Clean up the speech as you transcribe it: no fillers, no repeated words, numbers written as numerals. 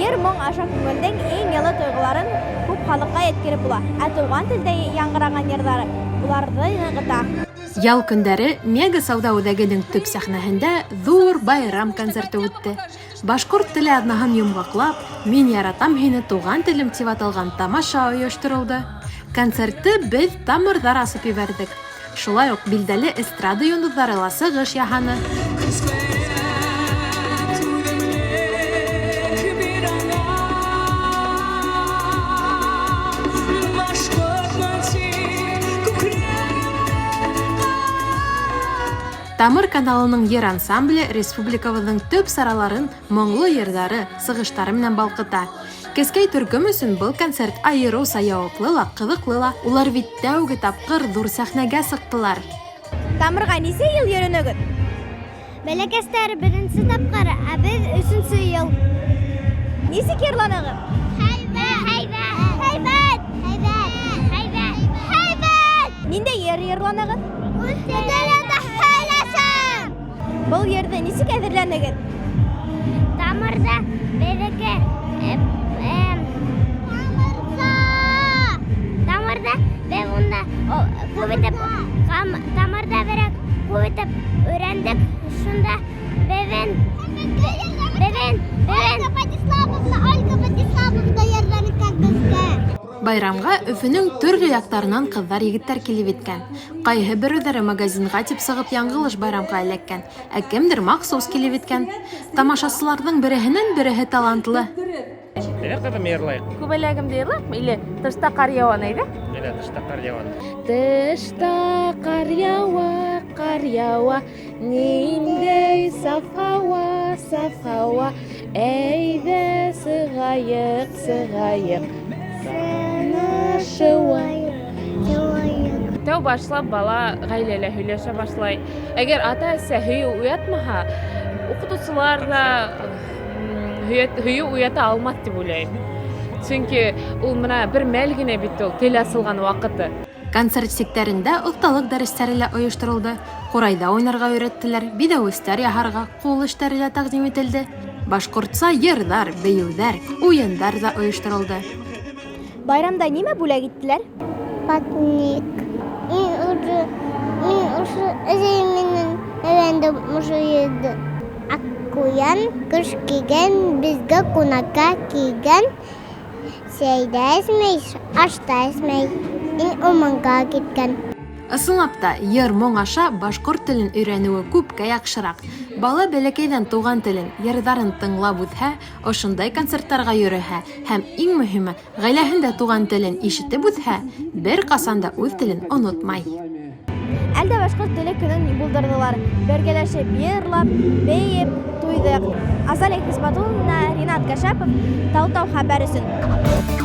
Йыр-моң аша күңелдең иң йылы тойғоларын күп халыҡҡа еткереп була, ә туған телдә яңғыраған йырҙар уларҙы нығыта. Ял көндәре Мега сауҙа үҙәгенең төп сәхнәһендә ҙур байрам концерты үтте. Башҡорт теле аҙнаһын йомғаҡлап, Мин яратам һине, туған телем тип аталған тамаша ойошторолдо. Концертты беҙ тамырҙар асып ебәрҙек. Шулай уҡ билдәле эстрада йондоҙҙары ла сығыш яһаны. Тамыр каналының йыр ансамбле республикабыҙҙың төп сараларын моңло йырҙары, сығыштары менән балҡыта. Кескәй төркөм өсөн был концерт айырыуса яуаплы ла, ҡыҙыҡлы ла. Улар бит тәүге тапҡыр ҙур сәхнәгә сыҡтылар. Тамырға нисә йыл йөрөнөгөҙ? Бәләкәстәр беренсе тапҡыр, ә беҙ өсөнсө йыл. Нисек йырланығыҙ? Һәйбәт! Һәйбәт! Һәйбәт! Һәйбәт! Һәйбәт! Һәйбәт! Ниндәй йыр йырланығыҙ? Үҙ телеңдә һөйләшәм! Был йырҙы нисек әҙерләнегеҙ? Тамырҙа беҙҙеке тамырҙа тамырҙа беҙ унда күп итеп тамырҙа берәк күп итеп өйрәндек. Шунда беҙҙең беҙҙең Ольга Владиславовна, Ольга Владиславовна ярҙам иткән беҙгә. Байрамға Өфөнөң төрлө яҡтарынан ҡыҙҙар, егеттәр килеп еткән. Ҡайһы берәүҙәре магазинға тип сығып яңылыш байрамға эләккән, ә кемдер махсус килеп еткән. Тамашасыларҙың береһенән береһе талантлы. Әйҙә, ҡыҙым, йырлайыҡ. Күбәләгемде йырлайыҡмы или Тышта ҡар яуа әйҙә? Әйҙә, тышта ҡар яуа. Тышта ҡар яуа, ҡар яуа, ниндәй саф һауа, саф һауа. Әйҙә сығайыҡ, сығайыҡ, шыуайыҡ. Тәү башлап бала ғаиләлә һөйләшә башлай. Әгәр ата-әсә һөйөү уятмаһа, уҡытыусылар ҙа һөйөү уята алмаҫ тип уйлайым. Сөнки ул мына бер мәл генә бит ул тел асылған ваҡыты. Концерт сиктәрендә оҫталыҡ дәрестәре лә ойошторолдо. Ҡурайҙа уйнарға өйрәттеләр, биҙәүестәр яһарға, ҡул эштәре лә тәҡдим ителде. Башҡортса йырҙар, бейеүҙәр, уйындар ҙа ойошторолдо. Байрамда нимә бүләк иттеләр? Батник. Мин уже мин ошо әсәйем менән өйрәндем ошо йырҙы. Аҡ ҡуян ҡыш кейгән, беҙгә ҡунаҡҡа килгән. Сәй ҙә эсмәй, аш та эсмәй. Мин урманға киткән. Ысынлап та, йыр-моң аша башҡорт телен өйрәнеүе күпкә яҡшыраҡ. Бала бәләкәйҙән туған телен, йырҙарын тыңлап үҫһә, ошондай концерттарға йөрөһә һәм иң мөһиме, ғаиләһендә туған телен ишетеп үҫһә, бер ҡасан да үҙ телен онотмай. Әлдә башҡорт теле көнөн булдырҙылар. Бергәләшеп йырлап, бейеп, туйҙыҡ. Азалия Хисматуллина, Ринат Кашапов, Тау-Тау хәбәр өсөн.